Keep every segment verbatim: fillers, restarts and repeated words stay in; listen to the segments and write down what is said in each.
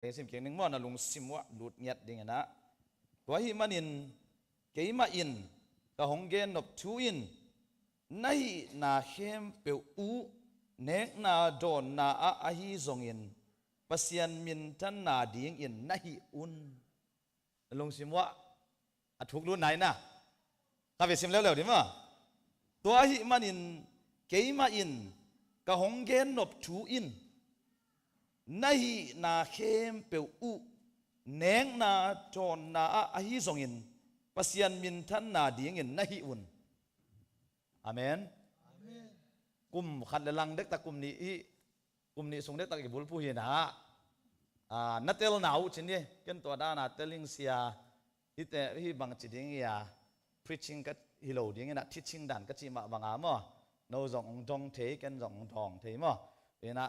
Kei sim kik ning maw, na lungsim uah lut ngiat dingin ah. Tua ahih manin keimah in ka hong gennop thu in na hihna khempeuh uh nekna dawnna ah ahi zongin Pasian minthanna dingin na hih un. Na lungsim uah a thuk lut nai na. Ka ve sim leuleu ding maw. Tua ahih manin keimah in ka hong gennop thu in na hihna khempeuh uh nekna dawnna ah ahi zongin Pasian minthanna dingin na hih un. Amen. Amen. Kum khat le lang dektak, kum nih hi, kum nih sung dektak i bulphuh hi na. Ah, na telna uh cin hi. Ken tua dana tel ing sia. Hite hi bang ci ding ia, preaching ka hi lo ding ina, teaching dan ka cih mah banga maw. No zong ong dong thei, ken zong ong dong thei maw. Ina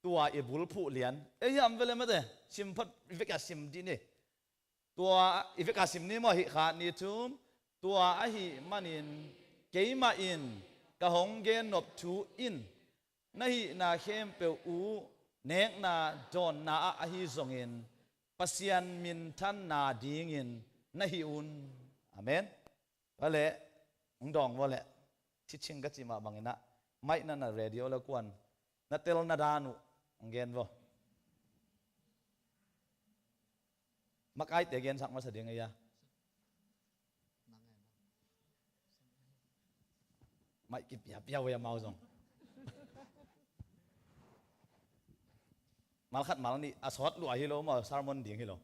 tua i bulphuh lian ei hiam vele mate, simphat i vek a sim dih ni. Tua i vek a sim ni maw, hih khat nih thum. Tua ahih manin keimah in ka hong gennop thu in na hihna khempeuh uh nekna dawnna ah ahi zongin Pasian minthanna dingin na hih un. Amen. Vale, ong dong vale. Teaching ka cih mah bangin ah, maih na na radio le kuan na telna dan uh ong gen vo. Makaite gensak masa ding ei a. Maih kipiapia uh ei amau zong. Mal khat mal nih a sawt lua hi lo maw, sermon ding hi lo.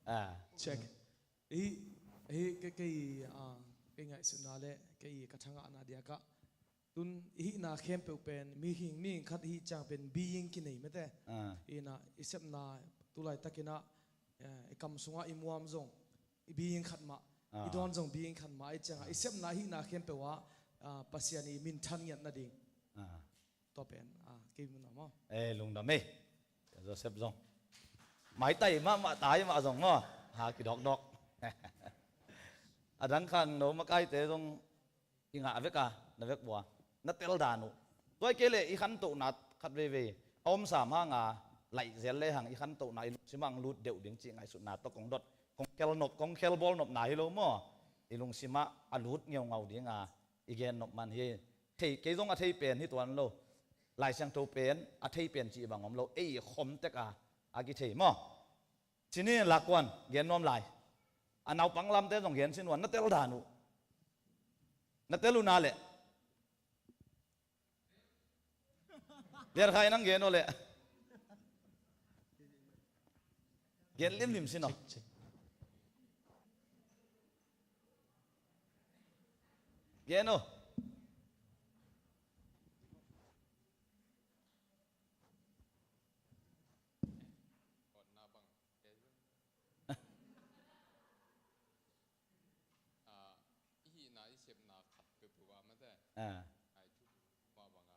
Ah. Check. Hi, hi, kei, kei, ah, kei ngaihsutna le kei ka thangahna diakah tun i hihna khempeuh pen mihing, mihing khat i hih ciang pen being kinei mate. Ah. Ina i sepna tulaitakin ah, eh, i kam sungah i muam zong i being khat mah, i dawn zong being khat mah, i ciangah i sepna, i hihna khempeuh ah, ah, Pasian i minthan ngiat nading. Ah. Tua pen, ah, kei mun ah maw. Eh, lungdam ei. Joseph zong maitai mahmah, tai mah zong maw. Ha, kidokdok. A dang khang no makaite zong i ngah vek a, na vek bua, na tel dan uh. Tua i kei le i khantohna khat veivei a om sam hanga, laih zel le hang i khantohna i lungsimah hong lut deuh ding cih ngaihsutna tawh kong dot, kong khel nop, kong khel bawl nopna hi lo maw. I lungsimah a lut ngeungau dinga i gen nop man hi. Thei, kei zong a thei pen hi tuan lo. Lai Siangtho pen a thei pen cih bang om lo. Ei khom tek a, a kithei maw. Cini lakuan gen nuam lai. A naupang lamte zong gen sin uan, na tel dan uh. Na tel uh na le. Lian khai nang gen uh le. Gen limlim sin uh. Gen uh. Ah, i hihna i sepna khat peuhpeuh ah mate. Ah. Ai thu mah banga,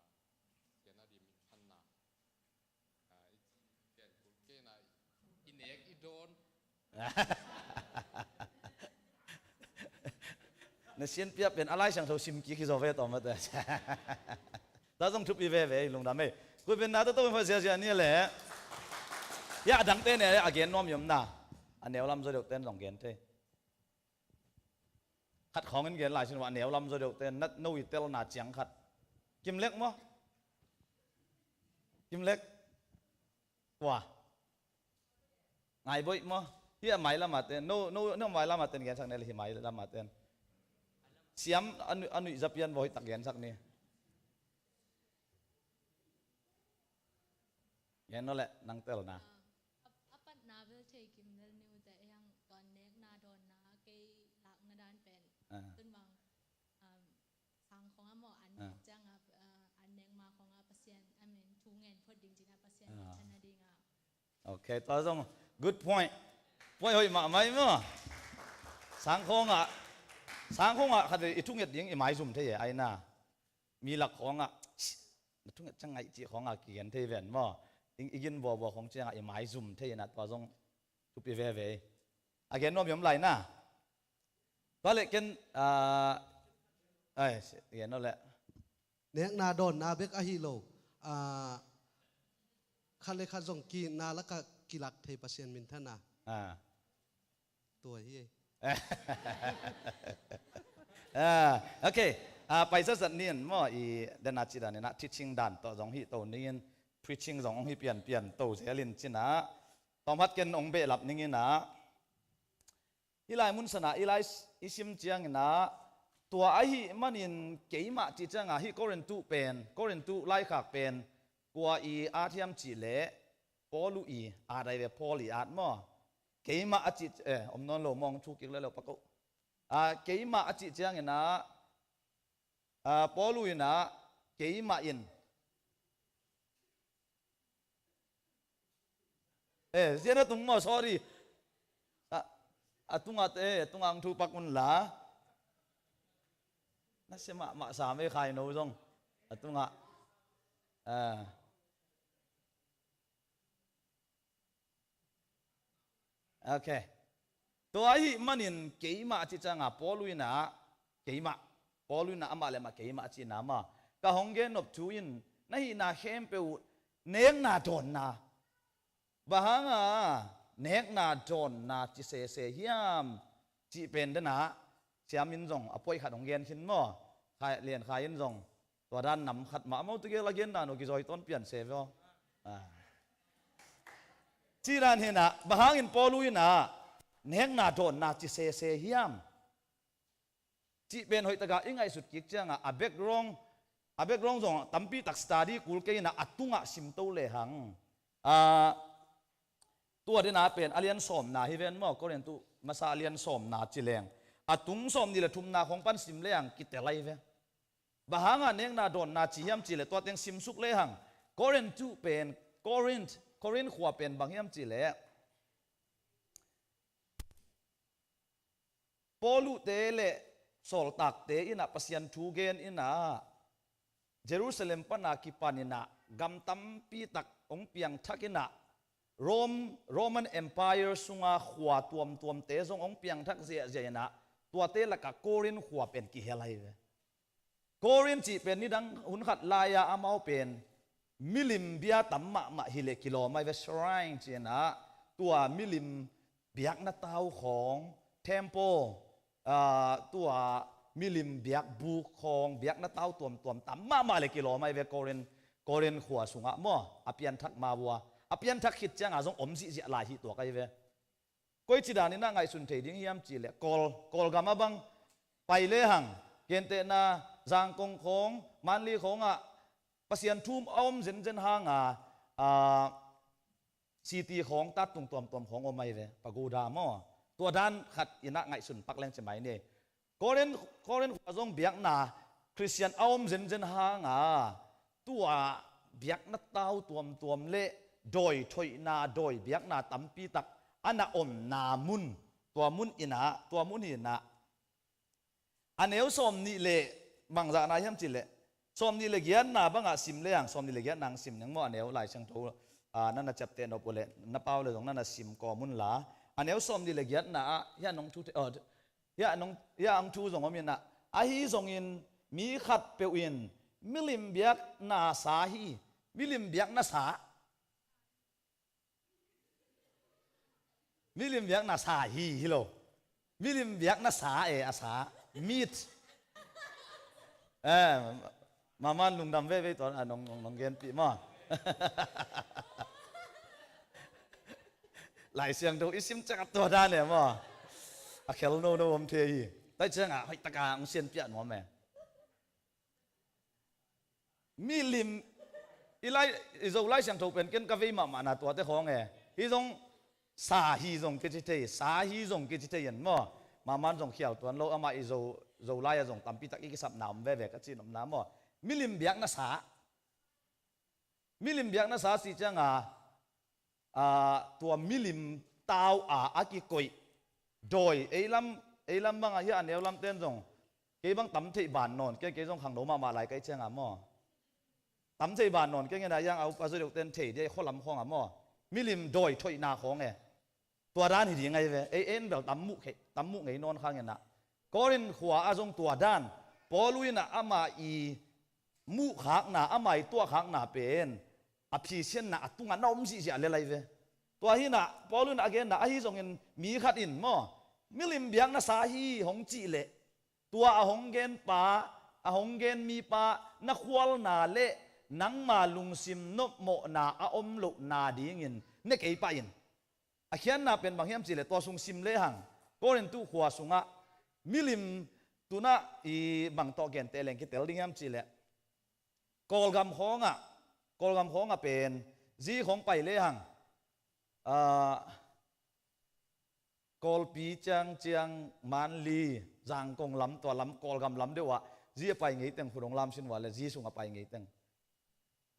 sian a dim in khanna. Ah, i ci pen kul kei na i nek i dawn. Na sianpi ah pen a Lai Siangtho sim kik hi zaw ve tawh mate. Ta zong thupi veve, lungdam ei. Kul pen na ta to fa zia zia ni le. Ya dangte ne a gen nuam i om na. A neu lam zaw deuh ten zong gen thei. Khat khawng in gen lai sin uh a, neu lam zaw deuh ten, na no i telna ciang khat. Kim Lek maw? Kim Lek. Kua? Ngai Boih maw? Hi a mai lam a ten. No, no, no mai lam a ten gensak ne le hi mai lam a ten. Siam a nuih, a nuih za pian vaw hi tak gensak ni. Gen no le nang telna. Ah, a, a patna bel thei kim lel ni uh teh, ei hang tuan nekna dawnna kei lakna dan pen. Ah. Tun bang, um, sang khong a maw an nek ciang a, ah, an nek ma khong a Pasian, I mean, thu ngen phot ding cin a Pasian minthanna ding a. Ok, tua zong good point. Point hoih mahmah ei maw. Sang khong a, sang khong a khat i thunget ding i maizum thei e, ai na. Mi lak khawngah na thunget ciang ngaih cih khawngah kigen thei ven maw? I, i gin buabua khawng ciangah i maizum thei inah tua zong thupi veve. A gen nuam i om lai na. Tua leh ken, ah, ai, gen nuam leh. Nekna dawnna bek ahi lo. Ah, khat le khat zong ki-itna lakah kilak thei Pasian minthanna. Ah. Tua hi. Ah, okay. Ah, paisa zat ning maw, i dena ci dan inah teaching dan tawh zong hi to ning in, preaching zong hong hi pianpian to zel in cinah. Tawmhat ken hong behlap ning inah. Hih lai mun sanah i lai i sim cianginah, tua ahih manin keimah cih ciangah hih Korintu pen, Korintu laikhak pen kua i at hiam cihleh, Paulu i at ai ve, Paul i at maw. Keimah a cih, eh, om nawn lo maw, hong thu kik leh lo pak uh. Ah, keimah a cih cianginah, ah, Paulu inah keimah in. Eh, zian a tung maw, sorry. Ah, a tungah, eh, a tungah hong thu pak un la. Na sia mahmah sam ei khai no zong. A tungah. Ah. Okay. Tua ahih manin keimah a cih ciangah Paulu inah keimah. Paulu inah amah le amah keimah a cihna mah. Ka hong gen nop thu in na hihna khempeuh nekna dawnna. Bang hanga nekna dawnna ci sese hiam? Cih pen denah siam in zong a puai khat hong gen khin maw. Khai, Lian Khai in zong tua dan nam khat mah amau tegel a gen dan uh kizawi tawn pian se veo. Ah. Ci dan hinah, bang hangin Paulu inah nekna dawnna ci sese hiam? Cih pen hoih takah i ngaihsut kik ciangah a background, a background zong tampi tak study kul kei inah a tungah simto lehang. Ah, tua dena pen a lian sawmna hi ven maw, Korintu masa a lian sawmna ci leng. A tung sawmnih le thumna khong pan sim lehang kitel ai ve. Bang hanga nekna dawnna ci hiam cihleh tua teng simsuk lehang. Korintu pen, Korinth, Korinth khua pen bang hiam cihleh, Paulute le sawltakte inah Pasian thu gen inah Jerusalem pana kipan inah gam tampi tak hong piangthak inah Rome, Roman Empire sunga khua tuamtuamte zong hong piangthak ziahziah inah tuate lakah Korinth khua pen kihel ai ve. Korinth cih pen nidang hun khat lai-a amau pen milim bia tam mahmah hileh kilawm ai ve, shrine ci inah tua milim biakna tau khawng, temple, ah, tua milim biakbuk khawng, biakna tau tuamtuam tam mahmah le kilawm ai ve Korinth, Korinth khua sungah maw, a pianthak ma vua. A pianthak khit ciangah zong om zihziah lai hi tuak ai ve. Koici dan inah ngaihsun thei ding hiam cihleh, Kawl, Kawlgam a bang pai lehang, gentehna Zangkong khawng, Manli khawngah Pasian thu a om zenzen hanga, ah, city khawng, tattung tuamtuam khawng om ai ve, pagoda maw. Tua dan khat inah ngaihsun pak leng ci mai ni. Korinth, Korinth khua zong biakna Khristian a om zenzen hanga tua biakna tau tuamtuam le dawi thoihna, dawi biakna tampi tak a na omna mun, tua mun inah, tua mun hinah. A neu sawmnih le bangzahna hiam cihleh, sawmnih le giatna bangah sim lehang, sawmnih le giatna ang sim neng maw, a neu Lai Siangtho, ah, na na ciapteh nop uh leh, na pau le zong na na sim kawm un la. A neu sawmnih le giatna ah hiah nong thu te, oh, hiah nong, hiah ang thu zong om inah. Ahi zongin mi khatpeuh in milim biakna sa hi, milim biakna sa. Milim biakna sa hi, hi lo. Milim biakna sa e, a sa. Meat. Eh, maman lungdam veve tuan, a nong, nong, nong genpih maw. Lai Siangtho i sim ciangah tua dan e maw. A khel nono om thei hi. Tua ciangah hoih taka hong sianpiah nuam e. Milim, i lai, i Zo Lai Siangtho pen ken ka vei mahmahna tuate khawng e. Hi zong sa hi zong kici thei, sa hi zong kici thei en maw. Maman zong khial tuan lo, amah i Zo, Zo lai-ah zong tampi tak i kisapna om veve ka cih nopna maw. Milim biakna sa. Milim biakna sa cih ciangah, ah, tua milim tau a, a kikoih dawi, ei lam, ei lam bangah hiah a neu lamten zong kei bang tam theih ban nawn kei, kei zong khangno mahmah lai ka hih ciangah maw. Tam theih ban nawn kei ngenah hiang a upa Zo deuhten thei dia, i khualam khawngah maw. Milim dawi thoihna khawng e. Tua dan hi ding ahi ve. Ei, ei in bel tam muh khei, tam muh ngei nawn kha ngenah. Korinth khua ah zong tua dan. Paulu inah amah i muhkhakna, amah i tuahkhakna pen a phisianna a tungah na om zihziah lel ahi ve. Tua hinah Paul in a genna ahi zongin mi khat in maw, milim biakna sa hi hong cih leh, tua a hong genpa, a hong gen mipa na khualna le nangma lungsim nopmawhna a om lohna dingin ne kei pah in. A khiatna pen bang hiam cihleh, tua sung sim lehang, Korintu khua sungah milim tunah i bang tawh genteh leng kitel ding hiam cihleh, Kawlgam khawngah, Kawlgam khawngah pen zi khawng pai lehang, ah, Kawlpi ciangciang, Manli, Zangkong lam, tua lam, Kawlgam lam deuh ah zi a pai ngei teng, khut hong lam sin ua le zi sung a pai ngei teng.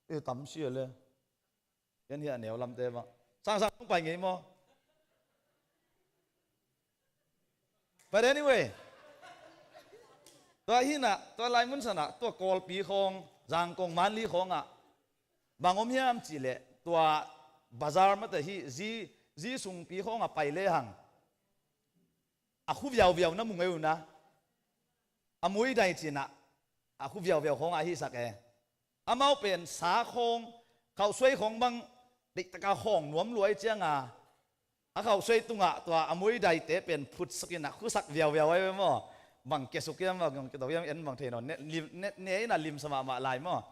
E, tam sia le. Ken hi a neu lamte bang sangsang hong pai ngei maw? But anyway, tua hinah, tua lai mun sanah, tua Kawlpi khawng, Zangkong, Manli khawngah bang om hiam cihleh, tua bazar mate hi, zi, zi sungpi khawngah pai lehang, a khu viauviau na mu ngei uh na, a muidai cinah, a khu viauviau khawngah a hisak e. Amau pen sa khawng, khauhsuai khawng bang deihtaka khawng nuam luai cianga, a khauhsuai tungah tua a muidaite pen phutsak inah khusak viauviau ai ve maw? Bang kiasuk hiam, bang kito hiam en bang thei nawn, ne, lim, ne, ne inah limsa mahmah lai maw?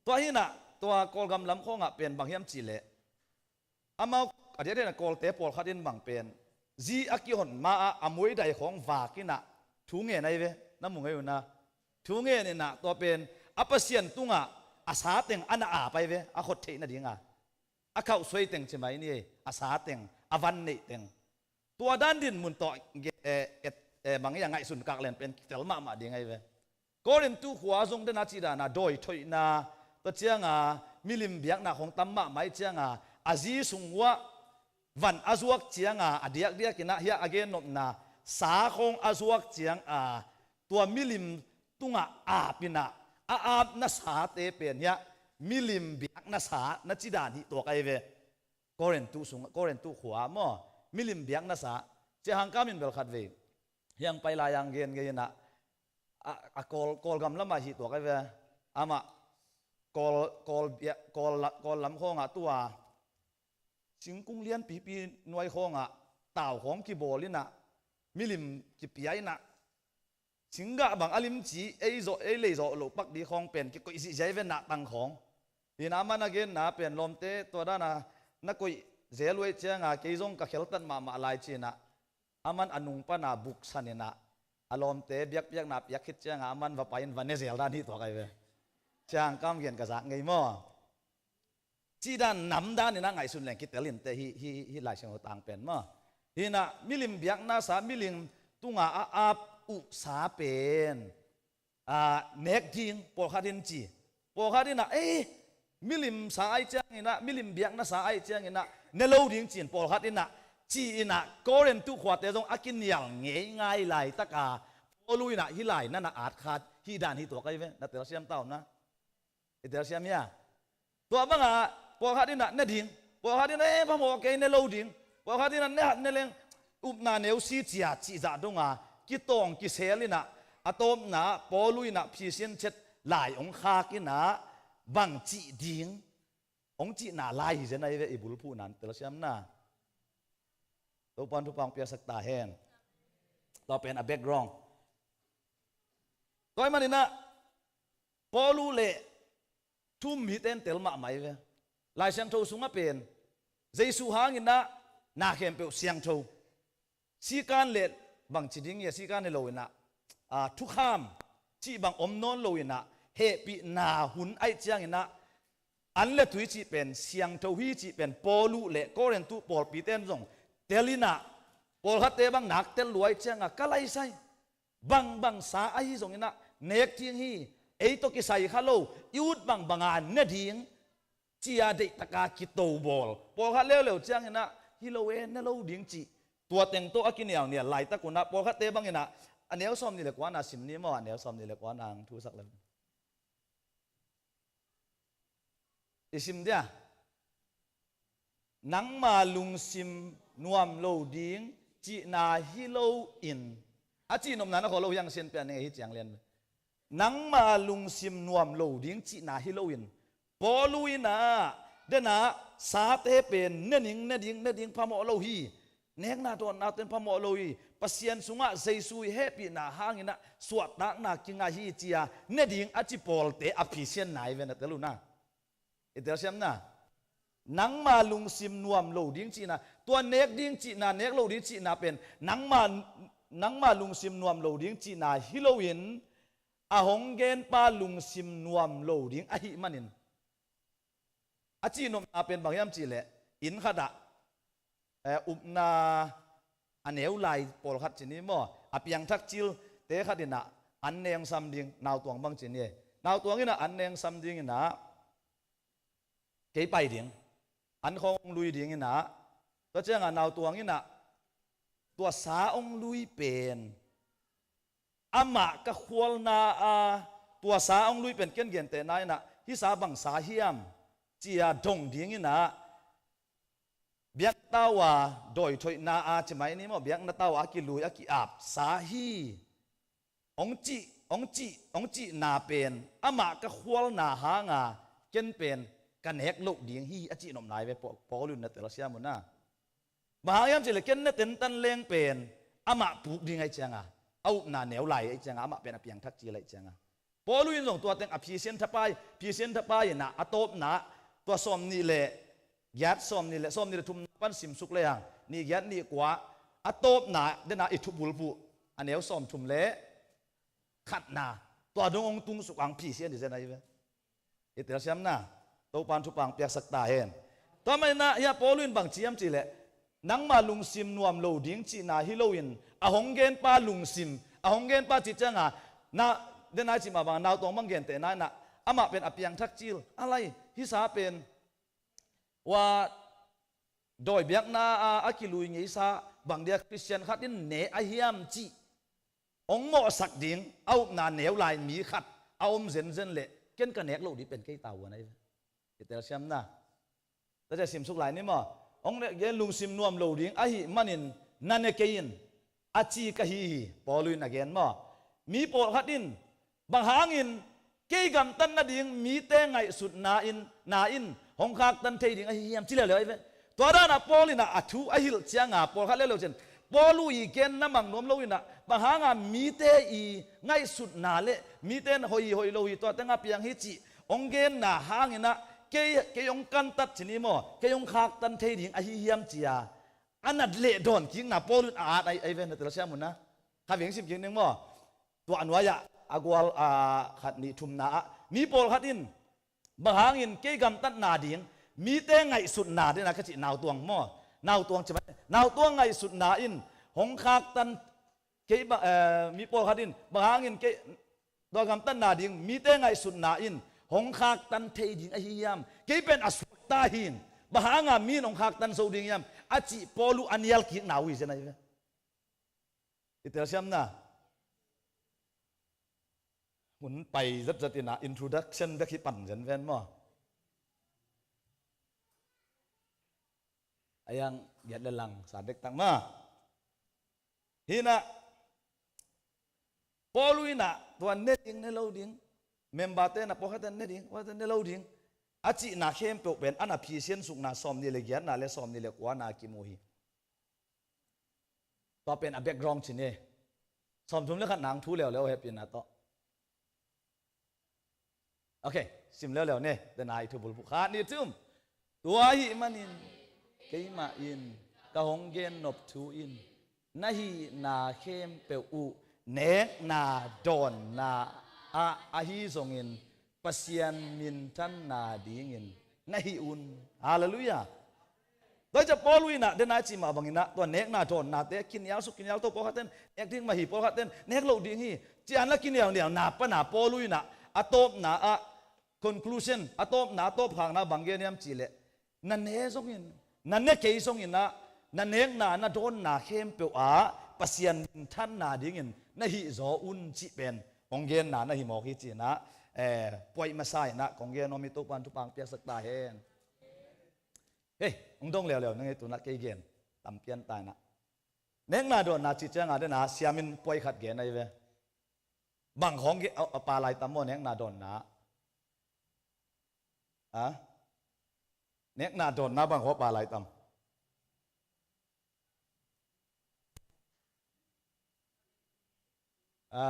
Tua hinah, tua Kawlgam lam khawngah pen bang hiam cihleh, amau a diakdiak inah Kawlte pawlkhat in bang pen, zi a kihon ma-ah a muidai khawng vak inah thu ngen ai ve, na mu ngei uh na. Thu ngen inah tua pen a Pasian tungah a sa teng a na ap ai ve, a khot theih nadinga. A khauhsuai teng ci mai ni, a sa teng, a van neih teng. Tua dan din mun tawh ge-, eh, et, eh, bang ia ngaihsun kak len pen kitel mahmah ding ai ve. Korintu khua zong dena cih dana dawi thoihna, tua cianga milim biakna khong tam mahmah ih cianga, a zi sung uah van a zuak cianga, a diakdiak inah hiah a gennopna, sa khong a zuak cianga, tua milim tungah ap inah, a apna sate pen hiah milim biakna sa na ci dan hih tuak ai ve. Korintu sung, Korintu khua maw, milim biakna sa, cia hangkam in bel khat vei hiang pai lai ang gen ngei inah, a, a Kawl, Kawlgam lamah hih tuak ai ve. Amah Kawl, Kawl bia-, Kawl la-, Kawl lam khawngah tua singkung lianpipi nuai khawngah tau khawng kibawl inah, milim kipia inah, singgah bang a limci ei zawh, ei lei zawh loh pak dih khawng pen kikoih zihziah ai ve, nahtang khawng. Inah aman a genna pen lawmte tua dana na koih zel uh ei cianga kei zong ka kheltat mahmah lai cinah, aman a nung pana buksan inah, a lawmte biakpiakna piak khit cianga aman va pai in va ne zel dan hih tuak ai ve. Ciang kam gen ka zak ngei maw? Cih dan nam dan inah ngaihsun leng kitel inteh hih, hih, hih Lai Siangtho tang pen maw? Hinah milim biakna sa, milim tunga a ap uh sa pen, a, nek ding pawlkhat in ci. Pawlkhat inah, ei, milim sa ai cianginah, milim biakna sa ai cianginah ne lo ding ci-in pawlkhat inah ci inah, Korintu khuate zong a kinial ngeingai laitaka Paulu inah hih lai na na atkhat hih dan hih tuak ai ve, na telsiam ta uh na. I telsiam hia? Tua banga pawlkhat inah ne ding, pawlkhat inah, eh, phamawh kei, ne lo ding, pawlkhat inah ne hat ne leng upna neusi cia cihzah donga kitawng kisel inah, a tawpna Paulu inah phisian chet lai hong khak inah bang cih ding hong cihna lai hi zen ai ve, i bulphuhna in telsiamna. Topan thupha hong piasak ta hen. Tua pen a background. Tua ahih maninah Paulu le thu-um hite in tel mahmah ai ve. Lai Siangtho sungah pen Jesu hanginah na khempeuh siangtho. Sikan le bangci ding ia, sikan hi lo inah, a, thukham cih bang om nawn lo inah, hehpihna hun aih cianginah an le tui cih pen siangtho hi cih pen Paulu le Korintu pawlpite in zong tel inah, pawlkhatte bang nak tel luai cianga ka laisai. Bangbang sa ahi zonginah nek ding hi, ei tawh kisai kha lo, i ut bangbanga ne ding, cia deihtaka kito bawl. Pawlkhat leuleu cianginah hi lo e, ne lo ding cih. Tua teng tawh a kinialnial laitak unah pawlkhatte banginah a neu sawm nih le kuana sim ni maw, a neu sawm nih le kuana ang thusak le. I sim dia. Nangma lungsim nuam lo ding cihna hi lo in. A cihnopna na khaw lo hiang sian pian ning hi ciang lian. Nangma lungsim nuam lo ding cihna hi lo in. Paulu in ah, den ah, sate pen ne ding, ne ding, ne ding phamawh lo hi. Nekna dawnna ten phamawh lo hi. Pasian sungah Jesu i hehpihna hangin ah suahtakna kingah hi ci-a ne ding a ci pawlte a phisianna hi ve, na tel uh na. I telsiamna, nangma lungsim nuam lo ding cihna, tua nek ding cihna, nek lo ding cihna pen nangma, nangma lungsim nuam lo ding cihna hi loin, a hong genpa lungsim nuam lo ding ahih manin, a cihnopna pen bang hiam cihleh, inn khatah, eh, upna a neu lai pawlkhat ci ni maw, a piangthak cilte khat in ah an ne hong sam ding, nautuang bang ci ni. Nautuang in ah an ne hong sam ding in ah, kei pai ding, an khawng hong lui ding in ah, tua ciangah nautuang in ah, tua sa hong lui pen amah ka khualna a, tua sa hong lui pen ken gentehna in ah, hih sa bang sa hiam ci-a dong ding in ah, biakna tau a, dawi thoihna a ci mai ni maw, biakna tau a a kilui, a ki-ap sa hi. Hong cih, hong cih, hong cihna pen amah ka khualna hanga ken pen ka nek loh ding hi, a cihnopna hi ve, Paul, Paul in, na telsiam uh na. Bang hang hiam cihleh, ken na tentan leng pen amah puk ding ahih cianga, a upna neu lai ahih cianga, amah pen a piangthak cil ahih cianga. Paulu in zong tua teng a phisian thapai, phisian thapai in ah, a tawpna, tua sawm nih le giat, sawm nih le, sawm nih le thumna pan simsuk le hang, nih giat nih kua, a tawpna den ah i thubulphuh, a neu sawm thum le khatna, tua dong hong tungsuk hang phisian hi zen ahi ve. I telsiamna, Topan thupha hong piaksak ta hen. Tua manin ah, hia Paulu in bang ci hiam cihleh, nangma lungsim nuam lo ding cihna hi loin, a hong genpa lungsim, a hong genpa cih cianga, na, den a i cih mah bang, nautuang bang gentehna in ah, amah pen a piangthak cil, a lai, hih sa pen, ua, dawi biakna a, a kilui ngeisa, bang dia Khristian khat in ne a hiam cih hong mawhsak ding, a upna neu lai mi khat a om zenzen leh, ken ka nek loh ding pen kei tavuan ahi ve. I telsiamna, tua ciah simsuk lai ni maw. Hong nek gen lungsim nuam lo ding ahih manin na ne kei in, a ci ka hi hi, Paulu in a gen maw. Mi pawlkhat in, bang hangin kei gamtat nading mite ngaihsutna in, na in hong khaktan thei ding ahi hiam, ci leuleu ahi ve. Tua danah Paul in ah a thu a hilh cianga, pawlkhat leuleu cin, Paulu i genna mang nuam lo in ah, bang hanga mite i ngaihsutna le mite in hoih hi hoih lo hi, tua tengah piang hi cih hong genna hangin ah, kei, kei hong kantat ci ni maw, kei hong khaktan thei ding ahi hiam ci-a a nat leh dawnkikna Paulu in a at ahi, ahi ve, na telsiam uh na. Kha veng sim kik ning maw. Tua a nuai-ah a gual, a, khat nih thumna ah, mi pawlkhat in, bang hangin kei gamtatna ding mite ngaihsutna, den a ka cih nautuang maw, nautuang ci mai, nautuang ngaihsutna in hong khaktan, kei ba, eh, mi pawlkhat in, bang hangin kei, tua gamtatna ding mite ngaihsutna in hong khaktan thei ding ahi hiam, kei pen a suakta hi in, bang hanga mi in hong khaktan zo ding hiam, a cih Paulu a nial kikna uh hi zen ahi ve. I telsiamna, hun pai zatzat in ah introduction bek hi pan zen ven maw. A yang giat le lang sa dektak maw. Hi in ah, Paulu in ah tua ne ding, ne lo ding, member te in ah pawlkhat in ne ding, pawlkhat in ne lo ding, a cihna khempeuh pen a na phisian sukna sawm nih le giatna le sawm nih le kuana kimu hi. Tua pen a background ci ni. Sawm thum le khat nang thu leuleu hehpihna tawh. Ok, sim leuleu ni, den a i thubulphuh, khat nih thum. Tua ahih manin keimah in ka hong gennop thu in na hihna khempeuh uh nekna dawnna ah ahi zongin Pasian minthanna dingin na hih un. Halleluiah. Tua hi ciah Paulu in ah, den a i cih mah bangin ah, tua nekna dawnnate kinial suk kinial to, pawlkhat ten nek ding mah hi, pawlkhat ten nek loh ding hi, ci-in la kinialnialna pana Paulu in ah, a tawpna ah, conclusion, a tawpna, a tawpkhakna bang gen hiam cihleh, na ne zongin, na ne kei zongin ah, na nekna, na dawnna khempeuh ah Pasian minthanna dingin na hih zaw un cih pen hong genna na hi mawk hi ci-in ah, eh, puai masa in ah kong gen om hi, Topan thupha hong piaksak ta hen. Hei, hong dong leuleu ning ei, tu-in ah kei gen tam pian ta in ah. Nekna dawnna cih ciangah den a siam in puai khat gen ahi ve. Bang khawng gen, a, a pha lai tam maw nekna dawnna. A, nekna dawnna bang khawng pha lai tam? A,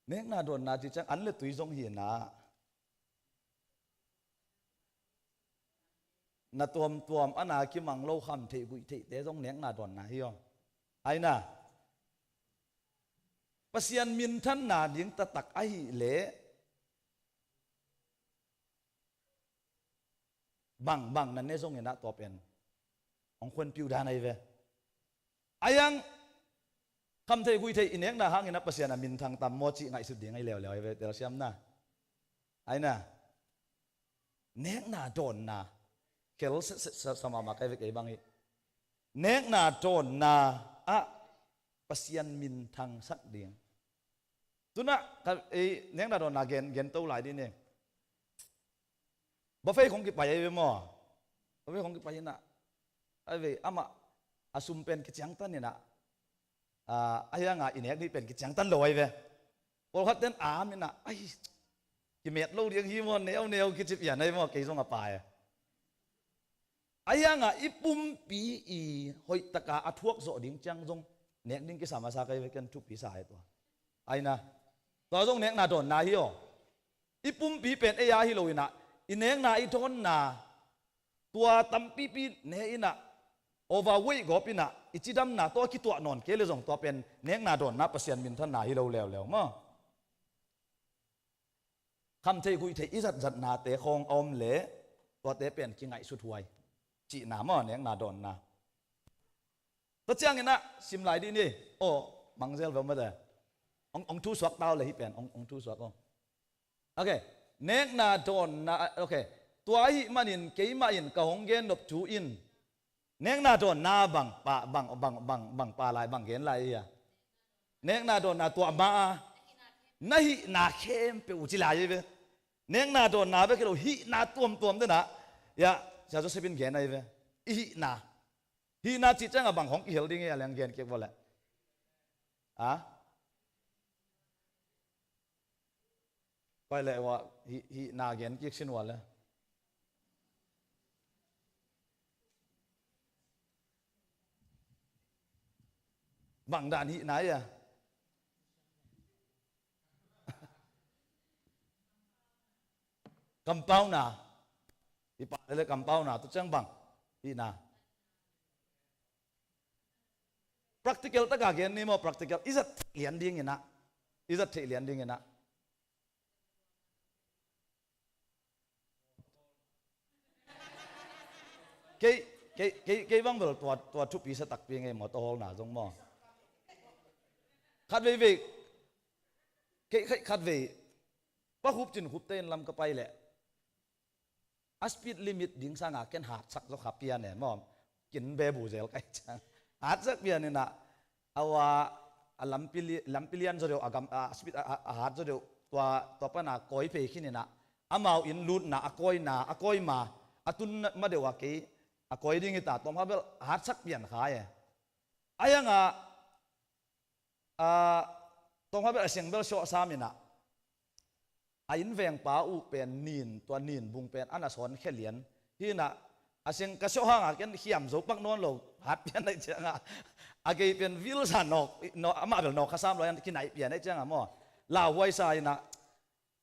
nekna dawnna cih ciang an le tui zong hi na. Na tuamtuam a na kimang lo, kham theih guih theihte zong nekna dawnna hi aw. Ai na, Pasian minthanna ding taktak ahih leh bang bang na ne zongin ah tua pen hong khonpih uh dan ahi ve. Ai ang, kham theih guih theih i nekna hangin ah Pasian a minthang tam maw cih ngaihsut ding ahi leuleu ahi ve, telsiamna. Ai na, nekna dawnna khel sesa mahmah ka hi ve kei bang hi. Nekna dawnna ah Pasian minthang sak ding. Tu-in ah ka, ei, nekna dawnna gen, gen to lai dih ni. Buffet khawng kipai ahi ve maw? Buffet khawng kipai in ah, ahi ve, amah a sum pen kiciangtan in ah, a, ahi hang a i nek ding pen kiciangtan lo ahi ve. Pawlkhat ten a am in ah, ai, kimet lo ding hi maw, neu neu kici pian ahi maw, kei zong a pai. Ahi hang a i pumpi i hoih taka a thuak zawh ding ciang zong nek ding kisam a sa ka hi ve, ken thupi sa hi tua. Ai na, tua zong nekna dawnna hi aw. I pumpi pen ei a hi lo in ah, i nekna i dawnna tua tampipi ne in ah, overweight gawp in ah i cidamna tawh a kituah nawn kei leh zong tua pen nekna dawnna, Pasian minthanna hi lo leuleu maw? Kham theih guih theih i zatzatnate khawng a om leh tuate pen kingaihsut huai cihna maw, nekna dawnna. Tua ciangin ah sim lai dih ni. Aw, mangzel ve maw te. Hong, hong thu suak ta uh le hih pen, hong, hong thu suak aw. Ok. Nekna dawnna, ok. Tua ahih manin keimah in ka hong gen nop thu in, nekna dawnna bang pha, bang, bang, bang, bang pha lai, bang gen lai hi a. Nekna dawnna tua mah a na hihna khempeuh uh ci lai hi ve. Nekna dawnna bek hi lo, hihna tuamtuam den ah, ya, Sia Joseph in gen ahi ve. I hihna. Hihna cih ciang a bang khawng kihel ding hi a, leng gen kik vawleh. A? Pai leh ua, hih, hihna gen kik sin ua leh. Bang dan hihna hi a? Kampauna. Hih pah leh kampauna, tua ciang bang hihna? Practical taka gen ni maw, practical. I zat theih lian ding in ah. I zat theih lian ding in ah. Kei, kei, kei, kei bang bel tua, tua thupi sa takpi ngei maw, tua hawlna zong maw. Khat veivei, kei, kei, khat vei. Pa Khup Cin Khup te inn lam ka pai leh, a speed limit ding sanga ken hatsak zaw kha pian e maw. Kin bebu zel ka hih ciang, hatsak pian in ah, a ua, a lampi li-, lampi lian zaw deuh, a gam, a speed a, a, a hat zaw deuh, tua, tua pana kawi phei khin in ah, amau inn lutna, a kawina, a kawi ma, a tun ma deuh a kei a kawi ding hi ta, tawm kha bel hatsak pian kha e. Ahi hang a, a, tawm kha bel a seng bel siawh sam in ah, a innvengpa uh pen nin, tua nin bung pen a na sawn khia lian hi in ah, a seng ka siawh hang a ken khiam zo pak nawn lo, hat pian ahih ciang a, a gei pen vilsa nawk, nawk, amah bel nawk kha sam lo in kinaih pian ahih ciang a maw, lauhuai sa in ah,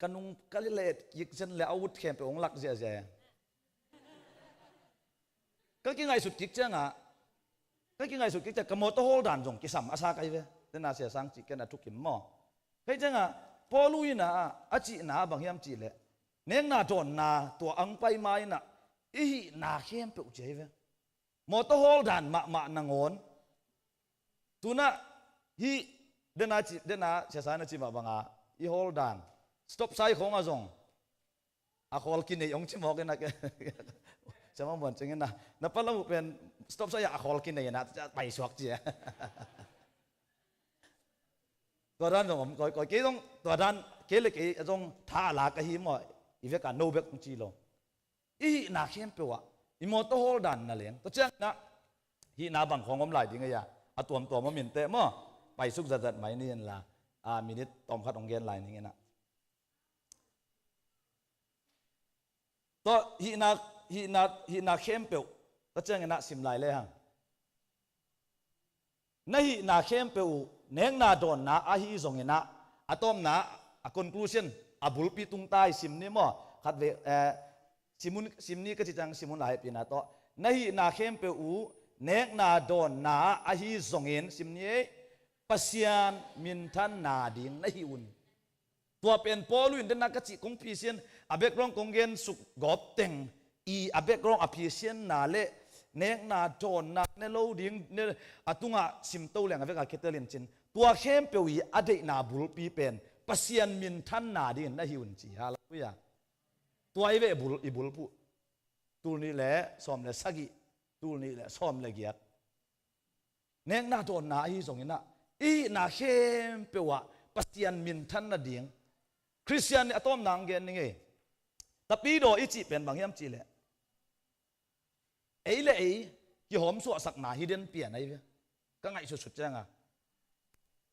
ka nung ka let kik zen leh a ut khempeuh hong lak ziahziah e. Ka kingaihsut kik ciang a, ka kingaihsut kik ciang, ka mawtaw hawl dan zong kisam a sa ka hi ve. Tena Sia Sang cih ken a thukim maw. Ka hih ciang a, Paul uh in ah, a cihna bang hiam cih leh, nekna dawnna tua ang pai ma in ah, i hihna khempeuh ci hi ve. Mawtaw hawl dan mahmah nangawn. Tu-in ah hih, dena ci, dena Sia Sang na cih mah bang a, i hawl dan. Stop sign khawng ah zong a khawl kinei hong ci mawk in ah, Sia Mang Muan Cing in ah, na pa lam uh pen stop sign ah a khawl kinei in ah, paisuak ci e. Tua dan zong om kawikawi, kei zong tua dan, kei le kei zong tha a la ka hi maw, i vek a no bek hong ci lo. I hihna khempeuh ah i mawtaw hawl dan na leng, tua ciang in ah hihna bang khawng om lai ding a, a tuamtuam om in teh maw, paisuk zatzat mai ni in la, a, minute tawmkhat hong gen lai ning in ah. Tua hihna, hihna, hihna khempeuh, tua ciangin ah sim lai le hang. Na hihna khempeuh uh nekna dawnna ahi zongin ah, a tawpna, a conclusion, a bulpi tung ta i sim ni maw? Khat ve, eh, sim un, sim ni ka ci ciang sim un lai hehpihna tawh. Na hihna khempeuh uh nekna dawnna ahi zongin sim ni ei, Pasian minthanna ding na hi un. Tua pen Paul in dena ka cih kong phisian, a background kong gen suk gawp teng i a background a phisianna le nekna dawnna ne lo ding ne, a tungah simto leng a vek a kitel in cin. Tua khempeuh i a deihna bulpi pen Pasian minthanna dingin na hi un ci. Halleluiah. Tua i veh bul, i bulphuh. Tul nih le sawm le sagih, tul nih le sawm le giat. Nekna dawnna ahi zongin ah, i hihna khempeuh ah Pasian minthan nading. Khristian nih a tawpna ang gen ning ei. Tapidaw i cih pen bang hiam cihleh, ei le ei kihawmsuahsakna hi den pian ahi ve. Ka ngaihsutsut cianga,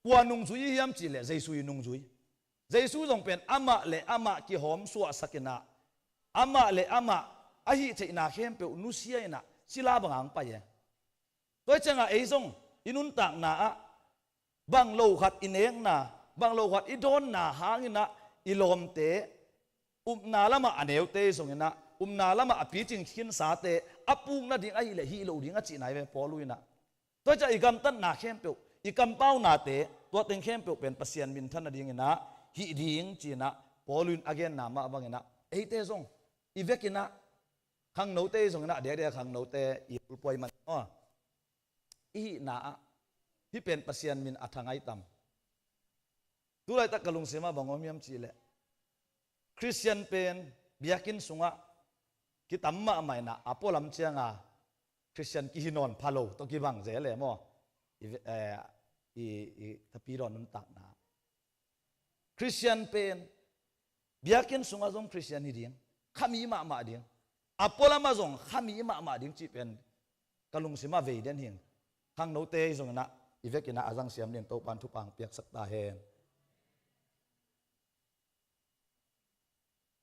kua nungzui i hiam cihleh Jesu i nungzui. Jesu zong pen amah le amah kihawmsuahsak in ah, amah le amah a hih theihna khempeuh nusia in ah sila banga ang pai e. Tua hi ciangah ei zong i nuntakna ah bang lo khat i nekna, bang lo khat i dawnna hangin ah i lawmte, upna lamah a neute zongin ah, upna lamah a picing khinsate a puk nading ahileh hih lo ding a cihna hi ve Paul in ah. Tua hi ciah i gamtatna khempeuh, i kampaunate, tua teng khempeuh pen Pasian minthan nadingin ah hih ding ci-in ah Paul in a genna mah bangin ah eite zong i vekin ah, khangnote zongin ah, dekdek khangnote i bulphuh ahih man aw, i hihna ah hih pen Pasian min a thangai tam? Tulaitak ka lungsim ah bang om hiam cihleh, Khristian pen biakinn sungah kitam mahmah in ah, a pualam cianga Khristian kihi nawn pha lo tawh kibang zel e maw? I ve-, eh, i, i thapidaw nuntakna. Khristian pen biakinn sungah zong Khristian hi ding, khami mahmah ding, a pualamah zong khami mahmah ding cih pen ka lungsimah vei den hing. Khangnote hi zongin ah i vekin ah a zangsiam dingin Topan thupha ang piaksak ta hen.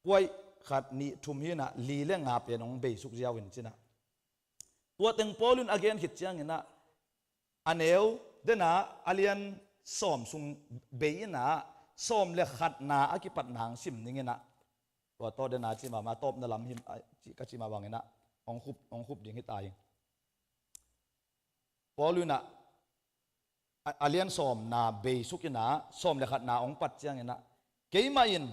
Kuaih khat nih thum hi in ah, li le nga pen hong beisuk ziau in ci-in ah. Tua teng Paul in a gen khit ciangin ah, a neu dena a lian sawm sung bei in ah, sawm le khatna a kipatna ang sim ning in ah. Tua tawh dena cih mahmah, tawpna lam hi, a, ci, ka cih mah bangin ah hong khup, hong khup ding hi ta hi. Paul in ah, a, a lian sawmna beisuk in ah, sawm le khatna hong pat ciangin ah, keimah in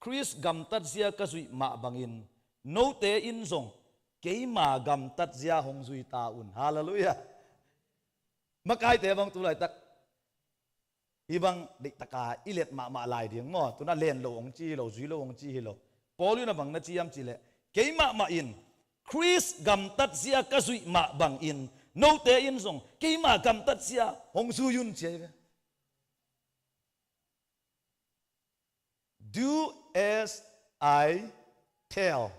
Khrist gamtatzia ka zuih mah bangin, note in zong keima gamtatzia hong zui ta un. Halleluiah. Makaite bang tulaitak hih bang deihtaka i let mahmah lai ding maw? Tuna len lo hong ci hi lo, zui lo hong ci hi lo. Paul in a bang na ci hiam cihleh, keimahmah in Khrist gamtatzia ka zuih mah bangin note in zong keima gamtatzia hong zui un ci ahi ve. Do as I tell.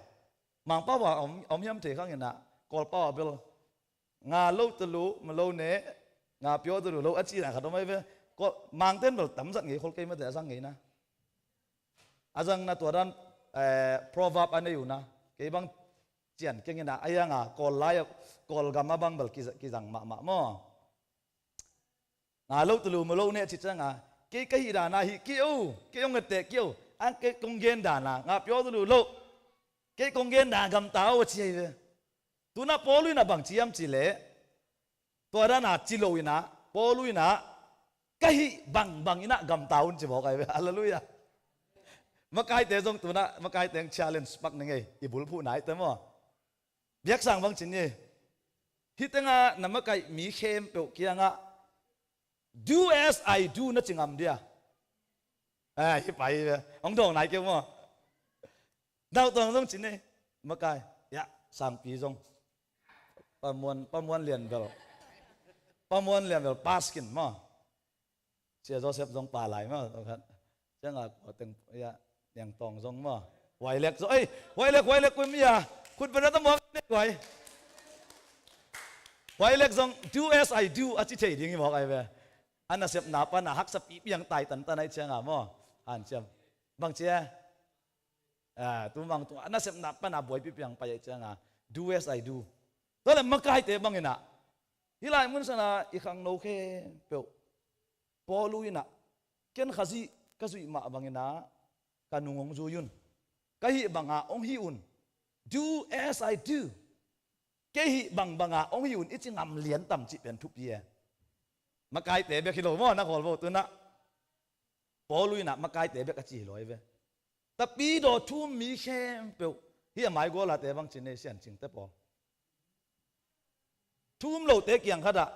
Mangpau a om, om hiam thei khang in ah, Kawlpau a bel nga lo tulu ma lo ne, nga piaw tulu lo a cihna khat om ahi ve. Kawl, Mangten bel tamzat ngei khol kei mate a zang ngei na. A zang na tua dan, eh, proverb a nei uh na. Kei bang cian keng in ah, a hiang a Kawl lai a, Kawlgam a bang bel kiza-, kizang mahmah maw? Nga lo tulu ma lo ne a ci cianga, kei ka hih dana hih kei o, kei hong etteh kei o, ang kei kong gen dana nga piaw tulu lo, kei kong gen dana gamta o a ci ahi ve. Tuna Paul in a bang ci hiam cihleh, tua dana ci lo in ah, Paul in ah ka hih bangbang in ah gamta un ci mawk ahi ve. Halleluiah. Makaite zong tuna, makaite ang challenge pak ning ei, i bulphuh naite maw? Biaksang bang ci ni. Hih tengah na makaih mi khempeuh kiangah, "Do as I do," na ci ngam dia? Ah, hi pai ve. Hong dawng nai kei maw? Nau tuang zong ci ni. Makai. Ya, sangpi zong. Pa Muan, Pa Muan Lian bel. Pa Muan Lian bel, paskin maw? Sia Joseph zong pa lai maw, tawh khat. Ciangah kua teng, ya, Niang Tawng zong maw. Huai Lek zong, ei, Huai Lek, Huai Lek, kua mi a. Khut bena ta muak ne, Huai. Huai Lek zong, "Do as I do," a ci thei ding hi mawk ahi ve. A nasepna pana haksa pipi ang tai tantan ahi ciangah maw. Han ciam. Bang cia. Ah, tu bang tu a nasepna pana buaipi piang pai ahih cianga, do as I do. Tua le makaite bangin ah, hih lai mun sana i khangno khempeuh Paul in ah, ken Khazih ka zuih mah bangin ah ka nung hong zui un. Ka hih banga hong hih un. Do as I do. Kei hih bangbanga hong hih un i ci ngam lian tam cih pen thupi e. Makaite bek hi lo maw, na khawl bo tu nah. Paul in ah makaite bek a ci hi lo hi ve. Tapi daw thu um mi khempeuh, hih a mai gualate bang ci ni, siancingte pawl. Thu um lote kiang khat ah,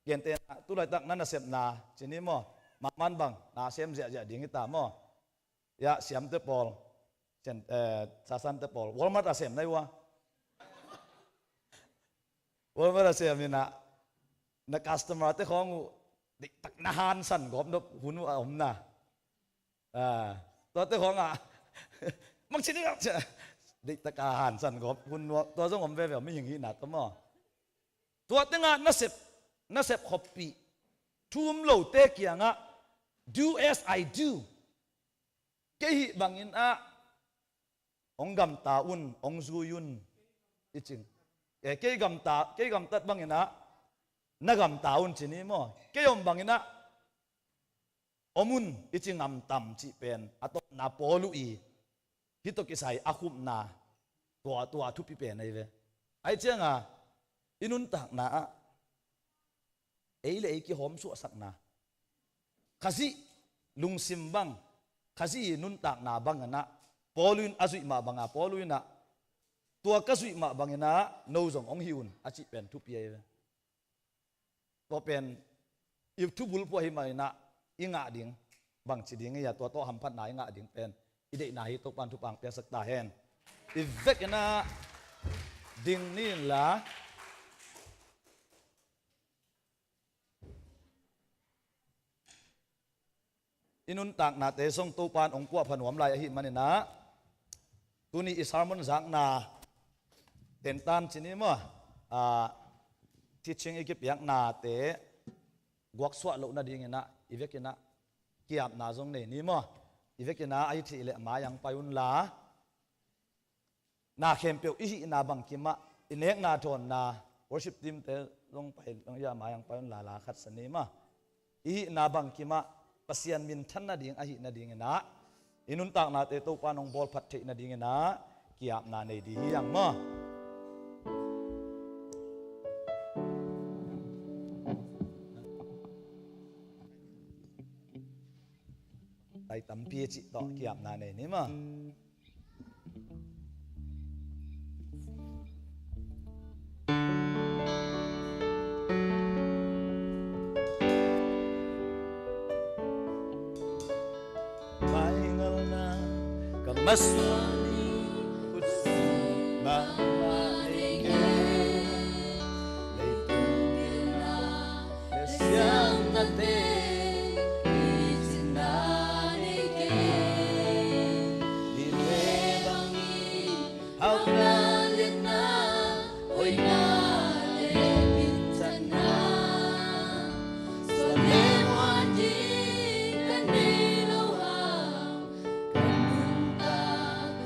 gentehna, tulaitak na nasepna ci ni maw, mahmah bang na sem ziahziah ding hi ta maw. Ya, siamte pawl, sen-, eh, sasante pawl, Walmart a sem na hi ua. Walmart a sem in ah, na customer te khawng uh, deihtak na hansan gawp nop hun uh a om na. Ah, tuate khawng ah, mang ci ni, mang ci. Deihtak a hansan gawp hun uh, tua zong om veve, mihing hihna tawh maw. Tua tengah nasep, nasep khoppih, thu um lote kiangah, do as I do. Kei hih bangin ah hong gamta un, hong zui un, i cing. Eh, kei gamta, kei gamtat bangin ah na gamta un ci ni maw. Kei om bangin ah om un, i ci ngam tam cih pen a tawpna Paul uh i hih tawh kisai a khupna, tua, tua thupi pen ahi ve. Ahih cianga i nuntakna ah ei le ei kihawm suahsakna, Khazih lungsim bang, Khazih i nuntakna bangin ah, Paul in a zuih mah banga, Paul in ah, tua ka zuih mah bangin ah no zong hong hih un, a cih pen thupi ahi ve. Tua pen i thubulphuh ahih manin ah i ngah ding, bangci ding hi a, tua tawh hamphatna i ngah ding pen i deihna hi. Topa'n thupha hong piaksak ta hen. I vekin ah ding ni inla, i nuntaknate zong Topa'n hong puahpha nuam lai ahih manin ah, tuni i sermon zakna tentan ci ni maw, ah, teaching i kipiaknate guaksuah loh nadingin ah i vekin ah ki-apna zong nei ni maw. I vekin ah a hi thei leh mai-ah hong pai unla, na khempeuh i hihna bangkim ah, i nekna thawnna, worship team te zong pai, zong ia mai-ah hong pai unla, la khat sa ni maw. I hihna bangkim ah Pasian minthan nading ahih nadingin ah, i nuntaknate Topa'n hong bawlphat theih nadingin ah ki-apna nei ding hi hang maw. Tai tampi cih tawh ki-apna nei ni maw. Maingalna ka masuani, khutsi mahmah nei kei. Leitung pilna le siamnate i cinna nei kei. Ni le bangin hauhna liatna, hoihna le minthanna, suan le muan ding ka nei lo hang, ka nuntak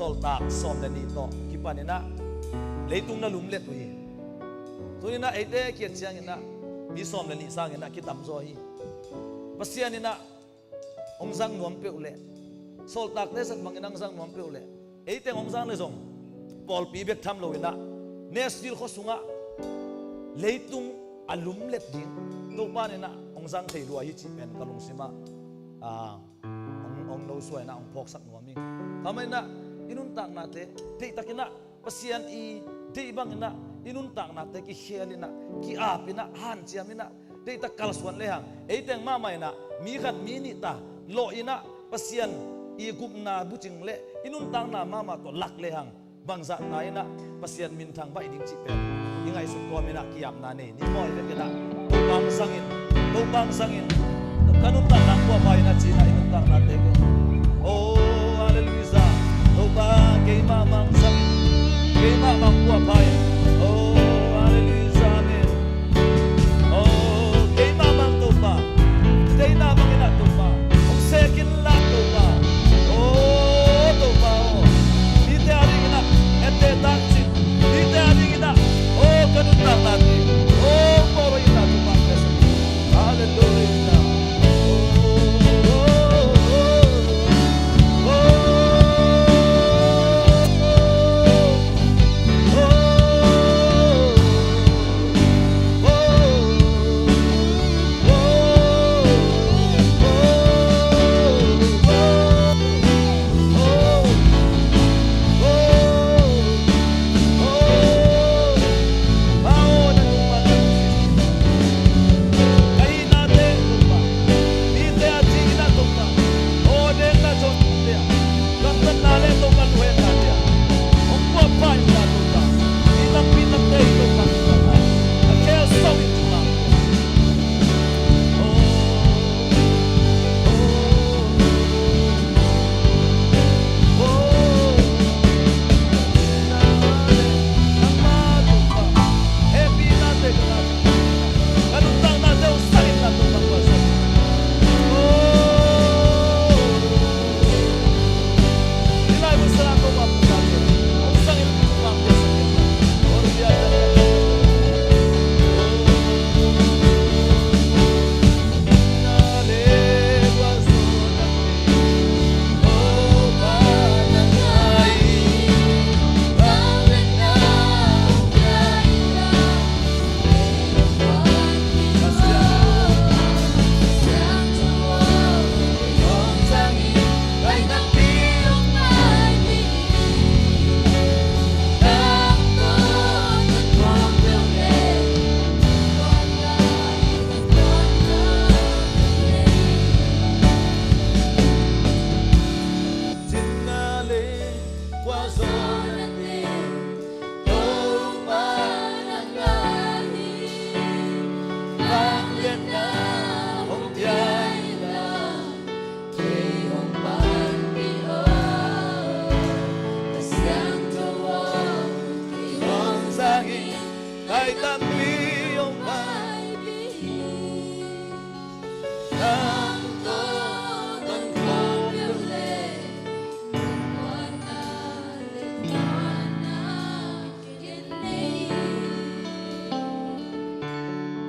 Sawltak sawm le nih tawh kipan inah leitung na lumlet uh hi. Tuni inah eite kia ciang inah mi sawm le nih sang inah kitam zaw hi. Pasian inah hong zang nuam peuh leh, sawltakte zat bangin hong zang nuam peuh leh, eiteng hong zang le zong pawlpi bek tham lo inah Nashville khua sungah leitung a lumlet ding Topa inah hong zang thei lua hi cih pen ka lungsimah, ah, hong, hong nosuah inah hong phawksak nuam hi. Tua mah inah i nuntaknate deihtak inah Pasian i deih bang inah i nuntaknate kikhel inah, ki-ap inah, hanciam inah, deihtak kalsuan lehang eiteng mahmah inah mi khat mi nih ta lawh inah Pasian i gupna bucing le i nuntakna mahmah tawh lak lehang bangzahta inah Pasian minthang baih ding cih pen i ngaihsut kawm inah ki-apna nei ni maw. I vek inah Topa hong zangin, Topa hong zangin, ka nuntakna hong puahpha inah ci inah i nuntaknate ko. Oh, halleluiah. Topa, keimah mah hong zangin, keimah mah hong puahpha in. Oh, halleluiah, amen. Oh, keimah mah Topa, deihna bang inah Topa hong sek inla Topa. Oh, Topa aw, mite a ding inah etteh tangcin, mite a ding inah, oh, ka nuntakna ding, oh, hong bawl inla Topa. Halleluiah.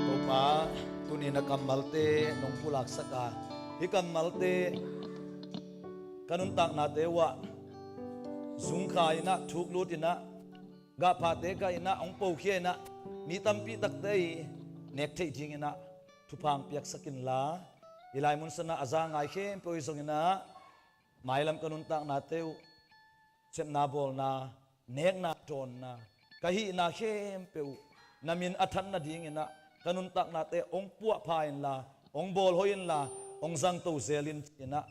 Topa, tuni na kammalte nong pulaksak a, hih kammalte ka nuntaknate uhah zungkha inah, thuklut inah, gahphate kah inah, hong pokhia inah, mi tampi takte i nek theih ding inah thupha hong piaksak inla, hih lai mun sanah a za ngai khempeuh i zong inah mailam ka nuntaknate uh sepna bawlna, nekna dawnna, ka hihna khempeuh uh na min a than nading inah ka nuntaknate hong puahpha inla, hong bawlhoih inla, hong zangto zel in ci inah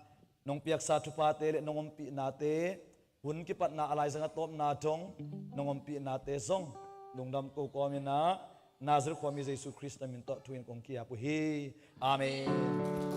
nong piaksa thuphate le nong ompihnate, hun kipatna a laizang a tawpna dong nong ompihnate zong lungdam ko kawm inah Nazareth khuami Jesu Khrist na min tawh thu in kong ki-ap uh hi. Amen.